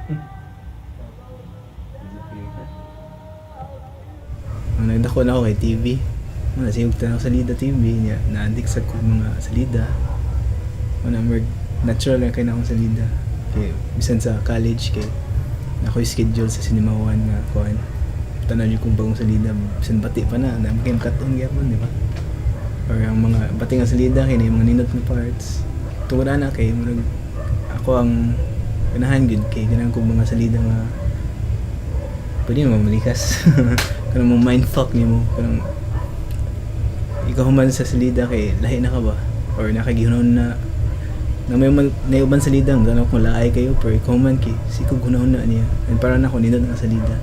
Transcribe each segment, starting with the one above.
Disappear ka. Ang nagdako na ako kay TV. Muna siyog tanaw salida TV niya. Na-addict sa kong mga salida. Muna more natural na kay na akong salida. Kay bisan sa college kay na ako'y schedule sa Cinema One nga kuan. Tanaw jud kong bagong salida bisan bati pa na na kay kat-on gyapon, di ba? Or ang mga bati nga salida kay na yung mga nindot na parts. Tungod ana kay murag ako ang ganahan gyud kay ganahan kong mga salida nga pwede naman malikas. Kanang mo mindfuck nimo, kanang ikaw human sa salida kay lahi na ka ba or nakagihunahon na na may man na uban salida mo tanaw kung laay kayo, pero ikaw man kay sikog hunahon na niya, and para na ako nindot nga salida.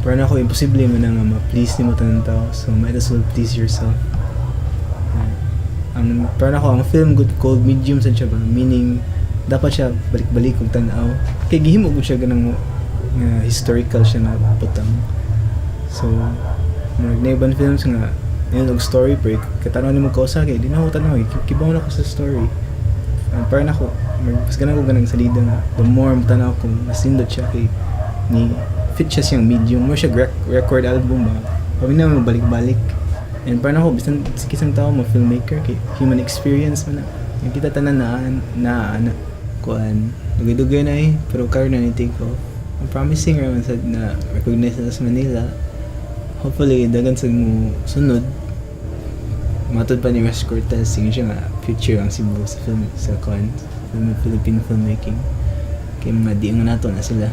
Para na ako imposible man na nga ma-please nimo tanan tao, so might as well please yourself. Ang para na ako ang film good cold medium sa siya ba, meaning dapat siya balik-balik kung tan-aw kay gihimo gud siya ganang nga historical siya nga butang. So murag na ibang films nga yun og story, pero katanaw nimo kausa kay di na ako tanaw, kibaw na ko sa story. And para na ako mas ganang ko ganang salida nga the more tanaw ko mas nindot siya kay ni fit siya siyang medium mo siya record album ba, kami na mo balik-balik. And para na ako bisan sa kisang tao mo filmmaker kay human experience man na yung kita tanan na na na kuan, dugay-dugay na eh, pero karon na ni take off. Ang promising ra man sad na recognize na sa Manila. Hopefully dagan sad mo sunod. Matod pa ni Rush Cortez, sige siya nga future ang Cebu sa film, sa kuan, film, Philippine filmmaking, kay mga di nga nato na sila.